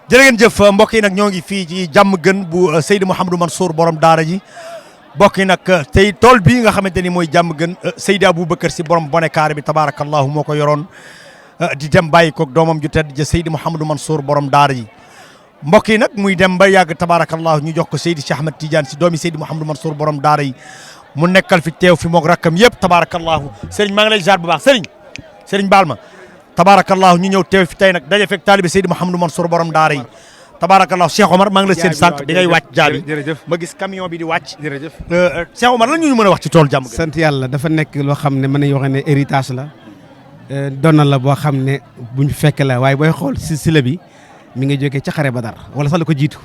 jërë ngeen jëf mbokk yi nag ñoo ngi fii ci jàmm gën bu Seydi Mouhamadou Mansour borom daara ji mbokk yi nag tey tool bii nga xamante ni mooy jàmm gën Seydi Aboubacar si borom bonekaare bi tabarakallahu moo ko yoroon di dem bàyyi koog doomam ju tedd ja Seydi Mouhamadou Mansour borom daara ji mbokk yi nag muy dem ba yàgg tabarakallahu ñu jox ko Seydi Cheikh Ahmed Tidiane si doomi Seydi Mouhamadou Mansour borom daara yi mu nekkal fi teew fi moog rakkam yëpp tabarakallahu Serigne maa ngi lay jaar bu baax Serigne baal ma tabarakallahu ñu ñëw teew fi tey nag daje fekk taalibi Seydi Mouhamadou Mansour borom daara yi tabarakallahu Cheikh Omar maa ngi la seen sànq bi ngay wàcc jaabi ma gis camion bi di wàcc jërëjëf Cheikh Omar lan ñu mën a wax ci tool jàmm sant yàlla dafa nekk loo xam ne mën nañu wax ne héritage la donna la boo xam ne buñ fekk la waaye booy xool si sila bi mi nga jógee ca xare Badar wala sax la ko jiitu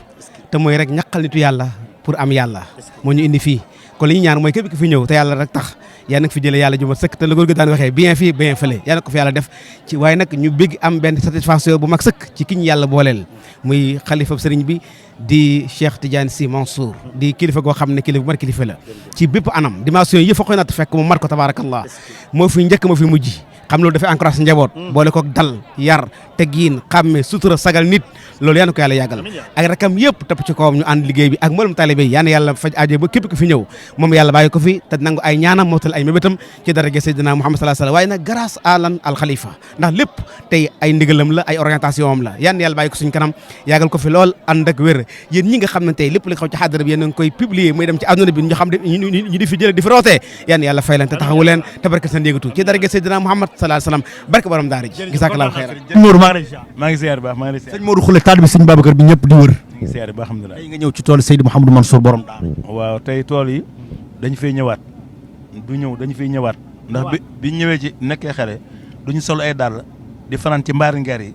te mooy rek ñaqal nitu yàlla pour am yàlla moo ñu indi fii kon li ñu ñaan mooy képp ki fi ñëw te yàlla rek tax yaa nag fi jëlee yàlla ju mat sëkk te la góor gi daan waxee bien fii bien fële yaa nag ko fi yàlla def ci waaye nag ñu bégg am benn satisfaction bu mag sëkk ci ki ñu yàlla booleel muy xalifa sëriñ bi di Cheikh Tidiane Sy Mansour di kilifa goo xam ne kilifa bu mat kilifa la ci bépp anam dimension yi fa koy natt fekk mu mat ko tabarakallah moo fi njëkk moo fi mujj xam loolu dafay encouragé njaboot boole koog dal yar teggiin xàmme sutura sagal nit loolu yaa na ko yàlla yàggal ak rakam yëpp topp ci kawam ñu ànd liggéey bi ak mboolem taalibe yi yaa na yàlla faj aajo ba képp ku fi ñëw moom yàlla bàyyi ko fi te nangu ay ñaanam mootal ay mébétam ci daraja Seydina Muhammad sallallahu alayhi wasallam waaye nag grâce à lan al xalifa ndax lépp tey ay ndigalam la ay orientation am la yaa na yàlla bàyyi ko suñ kanam yàggal ko fi lool ànd ak wér yéen ñi nga xam ne tey lépp li xaw ci xadara bi yéen a ngi koy publier muy dem ci àdduna bi ñu xam ne ñu di fi jële di fi rootee yaa na yàlla fay leen te taxawu leen te barke seen yëgatu ci daraja Seydina Muhammad sallallahu alayhi wasallam barke borom daara ji gisaakallahu xeyran Modou maa ngi lay ziar maa ngi ziar baax maa ngi lay ziar sëñ Modou Khoule taalibi sëñ Babacar bi ñëpp di wër maa ngi ziar baax alhamdulilah tey nga ñëw ci tool Seydi Mouhamadou Mansour borom daara waaw tey tool yi dañu fay ñëwaat dañu fay ñëwaat ndax bi ñëwee ci nekkee xale duñu sol ay dàll di fanaan ci mbaari ngeer yi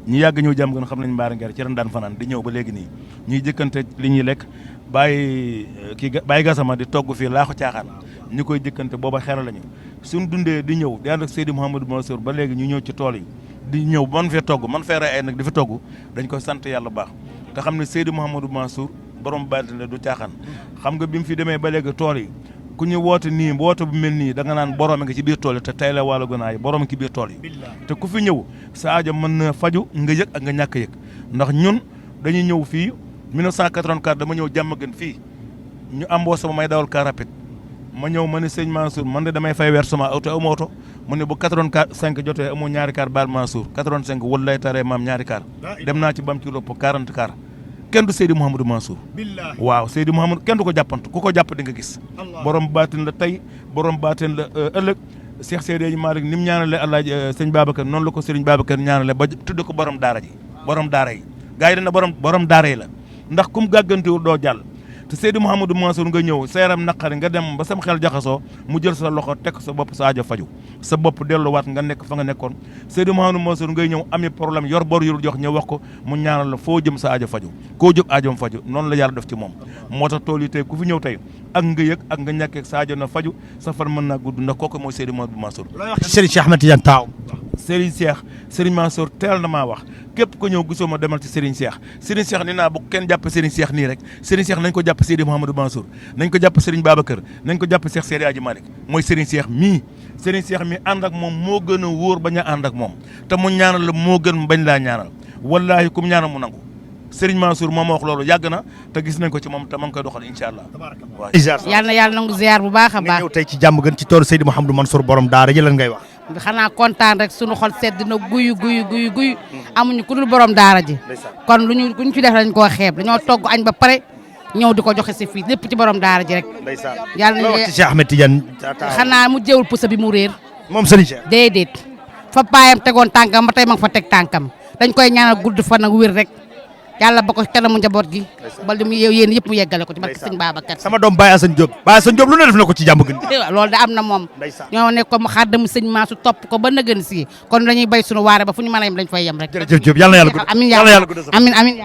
ñu yàgg ñëw jàmm gën xam nañ mbaari ngeer ci ren daan fanaan di ñëw ba léegi nii ñuy jëkkante li ñuy lekk bàyyi gasama di togg fii laa ko caaxaan ñu koy jëkkante booba xel lañu suñ dundee di ñëw di ànd ak Seydi Mouhamadou Mansour ba léegi ñu ñëw ci tool yi di ñëw man fee togg man fee rey ay nag di fi togg dañ koy sant yàlla baax te xam ne Seydi Mouhamadou Mansour borom baatin la du caaxaan xam nga bi mu fi demee ba léegi tool yi ku ñu woote nii woote bu mel nii da nga naan borom nga ci biir tool yi te tey la wàllu gënaay borom ci biir tool yi te ku fi ñëw sa aajo mën na faju nga yëg ak nga ñàkk yëg ndax ñun dañuy ñëw fii 1984 dama ñëw jàmm gën fii ñu amboo sama may dawal car rapide ma ñëw ma ne sëñ Mansour man de damay fay weer sama auto amoo oto mu ne bu 85 jotee amoo ñaari car baal Mansour 85 wallaay taree maam ñaari car dem naa ci bam ci lopp 40 car kenn du Seydi Mouhamadou Mansour waaw Seydi Mouhamadou kenn du ko jàppant ku ko jàpp di nga gis borom baatin la tey borom baatin la ëllëg Cheikh Seydi Malick ni mu ñaanale Alaaji sëñ Babacar noonu la ko Serigne Babacar ñaanale ba tudd ko borom daara ji borom daara yi gars yi dana borom daara yi la ndax kum gàggantiwul doo jàll te Seydi Mouhamadou Mansour nga ñëw sa yaram naqari nga dem ba sam xel jaxasoo mu jël sa loxo teg sa bopp sa aajo faju sa bopp delluwaat nga nekk fa nga nekkoon Seydi Mouhamadou Mansour ngay ñëw amee problème yor bor yurul jox ñëw wax ko mu ñaanal la foo jëm sa aajo faju koo jóg aajoom faju noonu la yàlla def ci moom moo tax tool yi tey ku fi ñëw tey ak nga yëg ak nga ñàkkeeg sa aajo na faju sa fan mën naa gudd ndax kooku mooy Seydi Mouhamadou Mansour Serigne Cheikh Ahmed Tidiane taaw Serigne Mansour teel na maa wax képp ko ñëw gisoo ma demal ci Serigne Cheikh ni naa bu kenn jàpp Serigne Cheikh nii rek Serigne Cheikh nañ ko jàpp Seydi Mouhamadou Mansour nañ ko jàpp Serigne Babacar nañ ko jàpp Cheikh Seydi Hadji Malick mooy Serigne Cheikh mii ànd ak moom moo gën a wóor bañ a ànd ak moom te mu ñaanal la moo gën bañ laa ñaanal wallaahi kum ñaanal mu nangu Serigne Mansour moom wax loolu yàgg na te gis nañ ko ci moom te ma ngi koy doxal incha allah waaw yàlla na yàlla nangu ziar bu baax a baax nga ñëw tey ci jàmm gën ci toolu Seydi Mouhamadou Mansour borom daara ji lan ngay wax xanaa kontaan rek sunu xol sedd na guyu amuñu ku dul borom daara ji kon luñu fi def lañ koo xeeb dañoo togg añ ba pare ñëw di ko joxe si fii lépp ci borom daara ji rek yàlla na ci Cheikh Ahmed Tidiane xanaa mu jéewul pusa bi mu réer moom Serigne Cheikh déedéet fa paayam tegoon tànkam ba tey ma nga fa teg tànkam dañ koy ñaanal gudd fan ak wér rek yàlla ba ko kanamu njaboot gi ba li mu yéen yëpp mu yeggale ko ci barke sëñ Babacar sama doom Baye Assane Diop lu ne def na ko ci jàmm gën loolu da am na moom ñoo nekk ko mu xaddam sëñ Mansour topp ko ba nëgën si kon dañuy bay sunu waare ba fu ñu mën a yem dañ fay yem rek jërëjëf Diop yàlla na yàlla gudd amiin amiin